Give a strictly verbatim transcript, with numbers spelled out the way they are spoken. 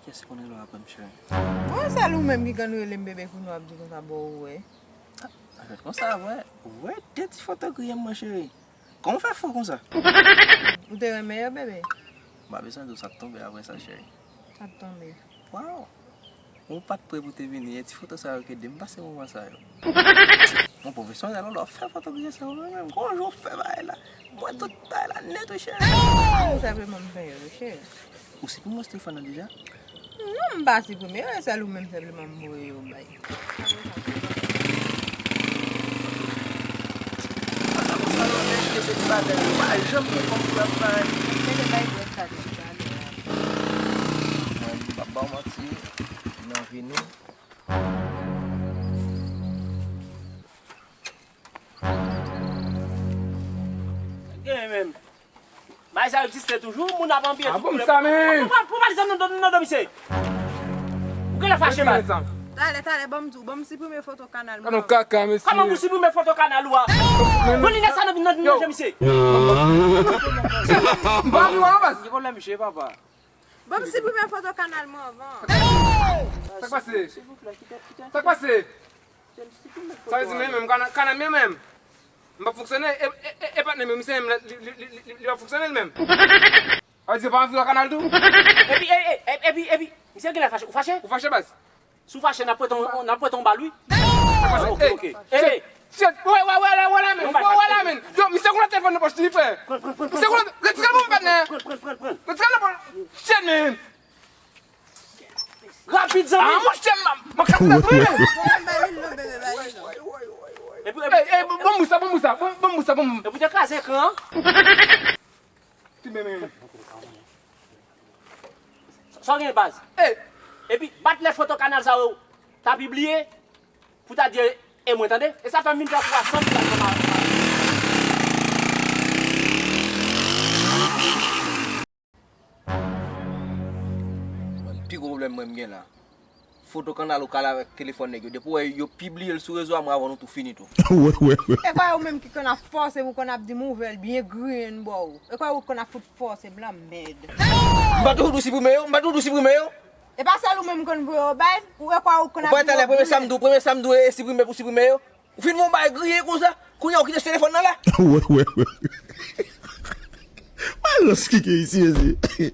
Kiyès ki konn rele w apre m, cheri? Bon, sèl ou menm ki konn rele m bebe, kounye w ap di konsa, bon, ou wè. Sa fèt konsa, wè. Ou wè de ti foto griyen m, mwen, cheri. Kòman w fè fò konsa? Ou te renmen yo, bebe? M pa bezwen di w sa k tonbe apre sa, cheri. Sa k tonbe? Waw! Ou pa t pre pou te vini, e ti foto sa yo k ede m pase moman sa yo. Mwen pwofesyonèl, lè w fè foto griyen sa yo, mwen menm, gon jou w fè bagay la. Mwen tout bagay la nèt, wi, cheri. Ou sèlman m fè yo, cheri. Ou siprime telefòn nan deja? Non, m pa siprime yo, e sèl ou menm sèlman m voye yo bay. Pa janm gen kòb pou y ap bay. Mete bay brèd sa depi talè a. Mwen, m p ap ba w manti, nan vi nou. Gen menm. Bagay sa yo egziste toujou, moun ap anbiye tout koulè. Ah bon, sa, men? Pou, pou, pou pale sa nan, nan, nan, nan, misye. Ou genlè fache, baz. Talè, talè, ban m di w, ban m siprime foto kanal mwen. Kaka, mesye. Kòman pou siprime foto kanal ou a? Bon, linèt sa nan, nan, nan je, misye. M pa anvi wè w, baz. Ki pwoblèm, misye, papa? Ban m siprime foto kanal mwen anvan. Sa k pase? Silvouplè, kite, kite. Sa k pase? Sa vle di men menm, kanal, kanal men menm. M p ap fonksyone, e, e, e, e patnè m, misye menm, li, li, li, li, li p ap fonksyone li menm. Sa vle di, ou pa anvi wè kanal tou? Epi, e, e, e, epi, epi, misye genlè fache. Ou fache? Ou fache, baz? Si w fache, n ap prete w, n ap prete w bal, wi. Sa k pase? Ok, ok. Ey, shit, shit. Wè, wè, wè la, wè la, men. Wè, wè la, men. Yo, misye konn telefòn nan pòch li, frè. Pran, pran, pran, pran. Misye konn, retire l pou mwen, patnè. Pran, pran, pran, pran. Retire l pou mwen. Shit, men. Rapid, zanmi. Ah, monchè, m, m, m kase la, wi. Epi, epi, ey, ey, bon, bon, bousa, bon, bousa, bon, bon, bousa, bon. Epi, te kraze ekran an. Ti men, men. Sa w gen, baz? Ey. Epi, bat lè foto kanal sa yo ta pibliye, pou ta di, e mwen, tande? E sa fè m vin fè twa san pou ta fè mal. Pi gwo pwoblèm mwen m gen la. Foto kanal ou kale avèk telefòn nèg yo. Depi w wè yo pibliye l sou rezo a, mwen avè w nou tou fini tou. Wè, wè, wè. E kwè ou menm ki konn ap fòse m, ou konn ap di m ouvè l byen griyen bò ou. E kwè ou konn ap fout fòse m lanmèd. M pa toujou di w siprime yo, m pa toujou di w siprime yo. E pa sèl ou menm konn voye yo bay, ou e kwè ou konn ap di yo griyen. Ou pa talè premye sa m di w, premye sa m di w, e siprime pou siprime yo. Ou fin fè yon bagay griyen konsa, kounye a ou kite telefòn nan la. Wè, wè, wè. Malòs ki gen isi, mesye.